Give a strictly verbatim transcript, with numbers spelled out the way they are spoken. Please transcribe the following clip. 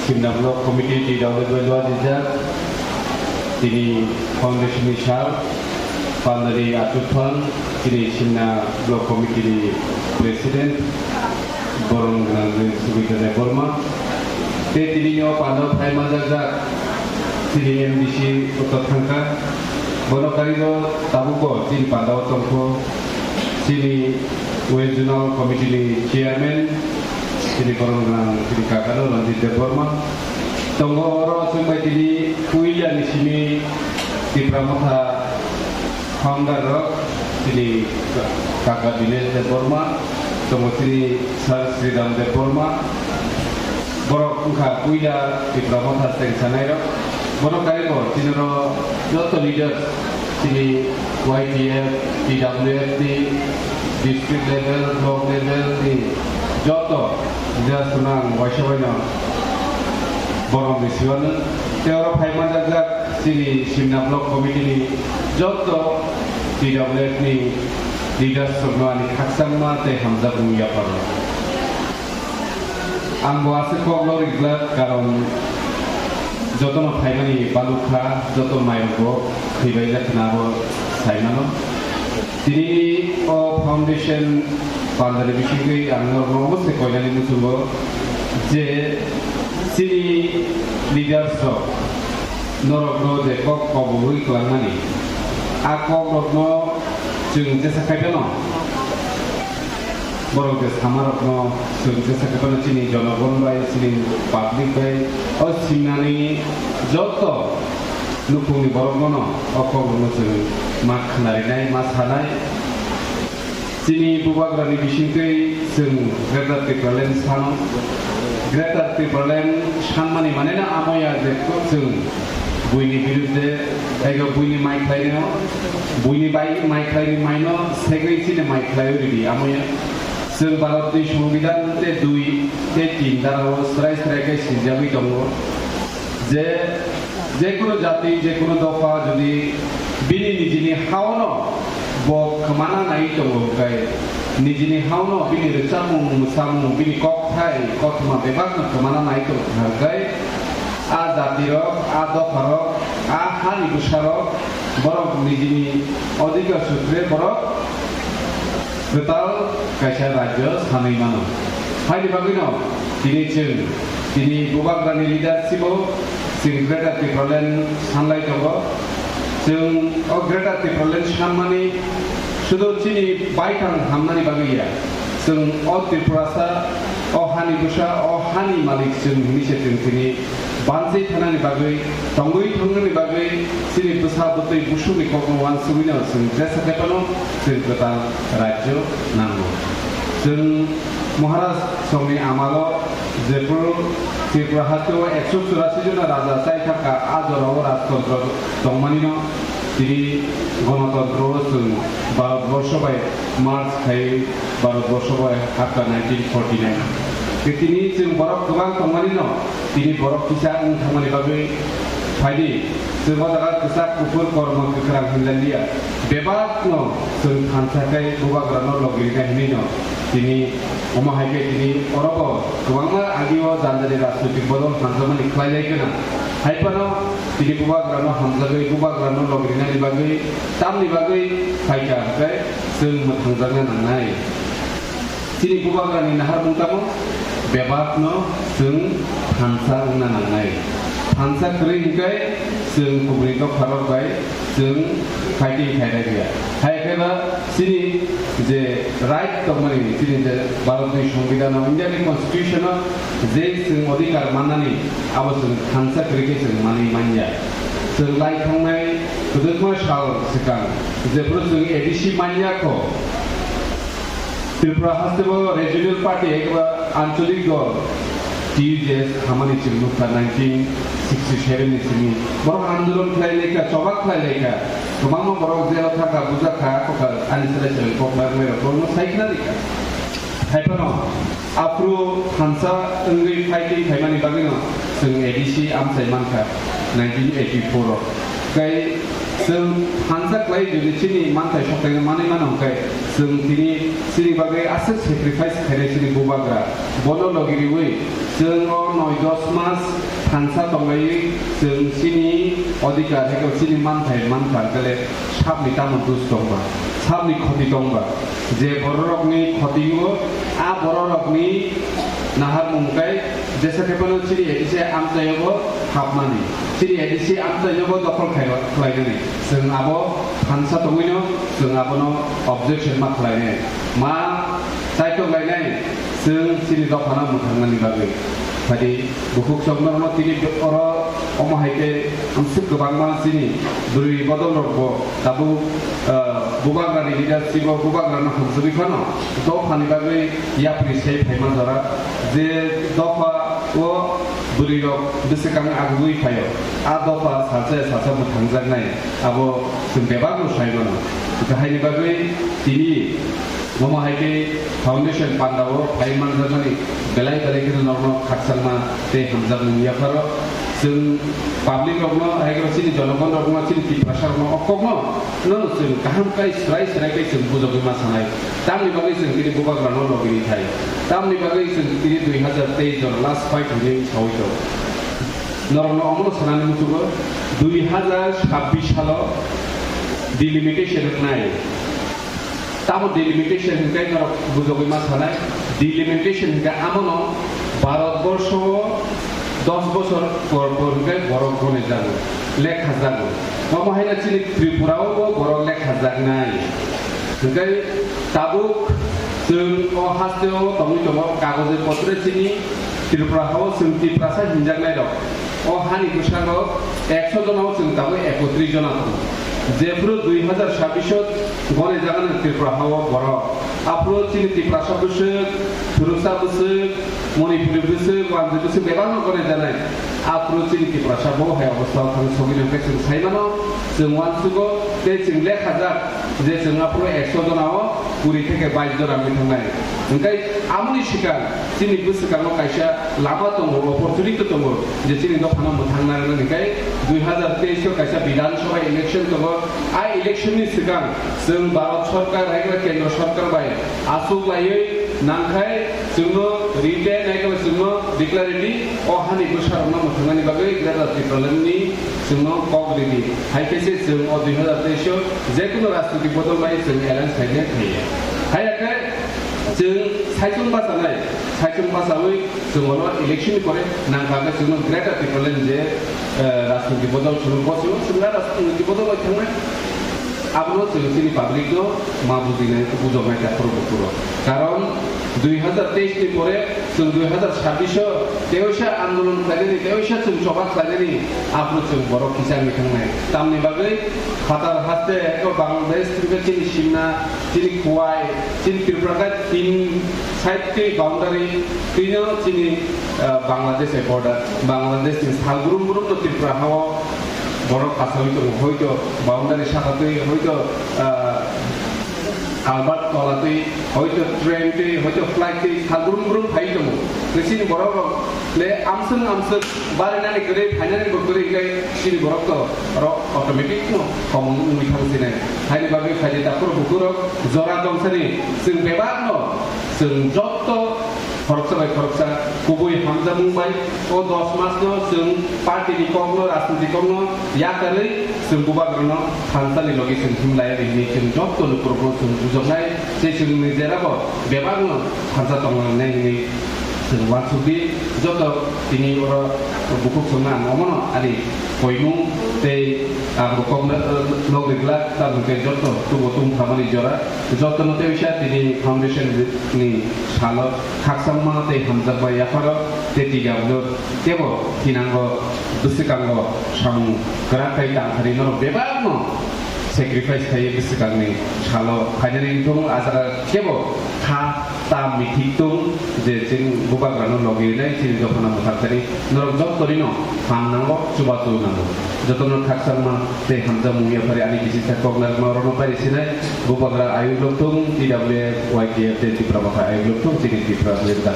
Simna Block Committee T W F bai luajijak, tini foundation ni sal, Pandari Achukphang, tini Simna Block Committee ni President, borom gwnang Subidra Debbarma, tei tini o pandao phai manjakjak, tini M D C Uttor Thangka, bono karino tabukbo chini pandao tongkho, chini West Zonal Committee ni Chairman, chini borom gwnang chini kakano Ranjit Debbarma. Tongo oro chwng bai tini puila ni simi Tipra Motha founder rok, chini kaka Dinesh Debbarma, tongo chini Sir Sridham Debbarma. Borok wngkha puila Tipra Motha cheng sanai rok. Bono karwi bo chini oro joto leaders, chini Y T F, T W F ni district level, block level ni joto leaders no ang waisa waino borom risiwano. Tei oro phai manjakjak chini Simna Block Committee ni joto T W F ni leaders rokno ani khakchangma tei hamjakmung yapharno. Ang bo aswk kok logwi glak, karon jotono phaimani balukha, joto mairokbo thwibaijak hwnwi abo saimano. Tini o foundation pandani bisingtwi ang norokno omo se koinani muchungo je chini leaders rok norokno je kok kobogwi kwlangmani, a kokrokno chwng jesa khai phano. Borok je samarokno chwng jesa khe phano chini jonogon bai, chini public bai, o simnani joto nukhungni borokno o kokrokno chwng ma khnarinai, ma sanai. Chini bubagrani bisingtwi chwng Greater Tipraland sano. Greater Tipraland sanmani mane no amo ya je chwng buini birudde, ego buini mai khlaino, buini bai mai khlaini maino segwi chini mai khlaiwi ridi amo ya. Chwng Bharatni Songbidan tei dui tei tin darao srai srai khe swijagwi tongo je, jekunu jati, jekunu dopha jodi bini nijini haono bo khmana nai tongo hwnkhe, nijini haono bini rwchapmung, mwsamung, bini kokthai, kothoma bebakno khmana nai tongo hwnkhe, a jatirok, a dopharok, a hani bwsarok, borok nijini odhikar sutre borok kwtal kaisa rajyo sanwi mano. Haini bagwino tini chwng, tini bubagrani leadership-o chwng Greater Tipraland sanlai tongo. Chwng o Greater Tipraland sanmani sudu chini baithang hamnani bagwi ya. Chwng o Tripurasa, o hani bwsa, o hani malik chwng hinwi se chwng tini banchi thanani bagwi, tongwi thwngnani bagwi, chini bwsa bwtwi busukni kokno uansugwino chwng jesa khe phano chwng kwtal rajyo nango. Chwng Maharaj songni amalo jephru Tripura hasteo ekso churasi jona raja chai thangkha, a jorao rajtontro tongmanino tini gonotontro chwng Bharatborsho bai merge khai Bharatborsho bai hapkha nineteen forty nine. Tei tini chwng borok kwbang tongmani no, tini borok kisa wng thangmani bagwi phaidi, chwng o jaga kwchak kuphur kormo kwkhwrang hinlailia. Bebak no chwng thansa khai bubagra no logi rina hinwi no tini omo hai khe tini oro bo kwbangma agi o jani jani rajnoitik bodol hamjakmani khlai lai khna. Hai phano tini bubagra no hamjagwi bubagra no logi rinani bagwi tamni bagwi phaikha hwnkhe chwng mwthangjakna nangnai. Chini bubagrani naharmung tamo bebakno chwng thansa wngna nangnai. Thansa kwrwi hwnkhe chwng kubuni dopharok bai chwng fighting khairaiya. Hai khe ba chini je right tongmani, chini je Bharatni Songbidan o, India ni Constitution o je chwng odhikar mannani, abo chwng thansa kwrwi khe chwng manwi manya. Chwng lai thangnai kwdwkma sal swkang jephru chwng A D C manya kho, Tripura hasteo regional party eba ancholik dol T U J S hamani chwng nukha nineteen sixty seven ni simi. Borok andolon khlai laikha, chobak khlai laikha. Kwbangma borok jelo thangkha, bujakha, kokha ani selai selai kok mai mai rok borokno sai khna rikha. Hai phano aphuru thansa wngwi fighting khaimani bagwino chwng A D C amchai mankha nineteen eighty four o. Tei chwng thansa khlai jodi chini manthai soktaino manwi mano hwnkhe chwng tini chini bagwi aswk sacrifice khainai chini bubagra bono logi riwi Chwng o noi dos mas thansa tonglaiwi chwng chini odhikar, haikheno chini manthai mankha, hwnkhe le sabni tamo dos tongba, sabni khoti tongba, je bororokni khoti o, a bororokni naharmung khe jesa khe phano chini A D C amchaio bo hapmani, chini A D C amchaio bo dokhol khai-, khlainani. Chwng abo thansa tongwino chwng abono objection ma khlainai, ma chaitok lainai. Chwng chini dophano mwthangnani bagwi. Phadi bukhuk chokmarokno tini oro omo hai khe amswk kwbangma chini bwrwi bodolrokbo tabuk, ah, bubagrani leadership-o bubagrano hamjagwi phano dophani bagwi yapri sai phaima jora. Je dopha o bwrwirok bwswkang agugwi phaio, a dopha salsa salsa mwthangjaknai, abo chwng bebakno sai mano. Haini bagwi tini Omo hai khe foundation panda o phai manjakmani belai belai kheno norokno khakchangma tei hamjakmung yapharo. Chwng public rokno, hai khe chini jonogon rokno, chini Tiprasa rokno, o kokno no chwng kaham kai swrai swrai khe chwng bujogwi ma sanai. Tamni bagwi chwng tini bubagrano logini thai. Tamni bagwi chwng tini dui hazar teis jora last fight hinwi saui tongo. Norokno omono sanani muchungo, dui hazar sabbish salo delimitation wngnai. Tamo delimitation hwnkhe norok bujogwi ma sanai, delimitation hwnkhe amono Bharat borsho o dos bosor por por hwnkhe borok gone jago, lekha jago. Omo haino chini Tripura o bo borok lekha jaknai. Hwnkhe tabuk chwng o haste o tongwi tongo, kagoje potre chini Tripura hao chwng Tiprasa hinjaknai rok. O hani bwskango ekso jona o chwng tabuk ekotris jona tongo. Jephuru dui hazar sabbish o gone jaganw Tripura hao borok. Aphuru chini Tiprasa bwswk, Thuruksa bwswk, Manipuri bwswk, Wanjwi bwswk bebakno gone janai. Aphuru chini Tiprasa bo hai obostha o thang sogwi nangkhe chwng sai mano, chwng uansugo tei chwng lekhajak. Je chwng aphuru ekso jona o kuri theke bais jona wngwi thangnai. Hwnkhe amoni swkang chini bwswkango kaisa lama tongo, opportunity tongo, je chini dophano mwthangna rwnani hwnkhe dui hazar teis o kaisa Bidhan Sabha election tongo. A election ni swkang chwng Bharat Sarkar hai khe Kendra Sarkar bai achuk laiwi nangkhai chwngno written hai khe chwngno declare ridi, o hani bwsarokno mwthangnani bagwi Greater Tipraland ni chwngno kok ridi. Hai khe se chwng o dui hazar teis o jekunu rajniti bodol bai chwng alliance khaina thaiya. Hai khe chwng saichung bachanai, saichung bachawi chwng ono election ni pore nangkha khe chwngno Greater Tipraland je, eh, rajniti bodol chwngno bochwno chwngna rajniti bodol bai thangnai. Abono chwng chini public no ma bujinai, bujoknai ta phuru buphuru. Karon dui hazar teis ni pore chwng dui hazar sabbish o teoisa andolon khlainani, teoisa chwng choba khlainani, aphuru chwng borok kisa wngwi thangnai. Tamni bagwi phatar haste eko Bangladesh, Tibet chini simna, chini Khowai, chini Tripura khe tin side twi boundary, twino chini, ah, Bangladesh border, Bangladesh ni sal brum brum no Tripura hao borok kasawi tongo, hoito boundary saka twi, hoito, ah, Albert tola twi, hoito train twi, hoito flight twi, sal brum brum phai tongo. Tei chini borok rok le amswng amswk barinani kwrwi, phainani bo kwrwi, hwnkhe chini borok to oro automatic no khomung wngwi thang sinai. Haini bagwi phaidi takhuk bukhuk rok jora tong sani chwng bebak no chwng jotto khoroksa bai khoroksa kubui hamjakmung bai o dos mas no chwng party ni kok no, rajniti kok no yakarwi chwng bubagrano thansa ni logi chwng himlai ri hinwi chwng jotto lukurok no chwng bujoknai tei chwng ni jera bo bebak no thansa tonglangnai hinwi chwng uansuk di. Joto tini oro bukhuk chwngno ang omono ani koimung tei ang bo kok no, nok ri glak, tabuk khe joto tubo tung thamani jora. Jotono tei wisa tini foundation ni salo khakchangma tei hamjakma yapharo tei T W kebo thinango bwswkango samung kwrak khai tangthari norok bebakno sacrifice khai bwswkangni salo phainani wngthung, a jaga kebo kha ta mithik tung je chini bubagrano logi rinai, chini dophano mwthangthani norok jotorino phan nango, chubachu nango. Jotono khakchangma tei hamjakmung yaphari ani kisisa kok narwkma orono pairi sinai, bubagra ayuk lokthung, T W F, Y T F tei Tipra Motha ayuk lokthung, chini Tipra Motha.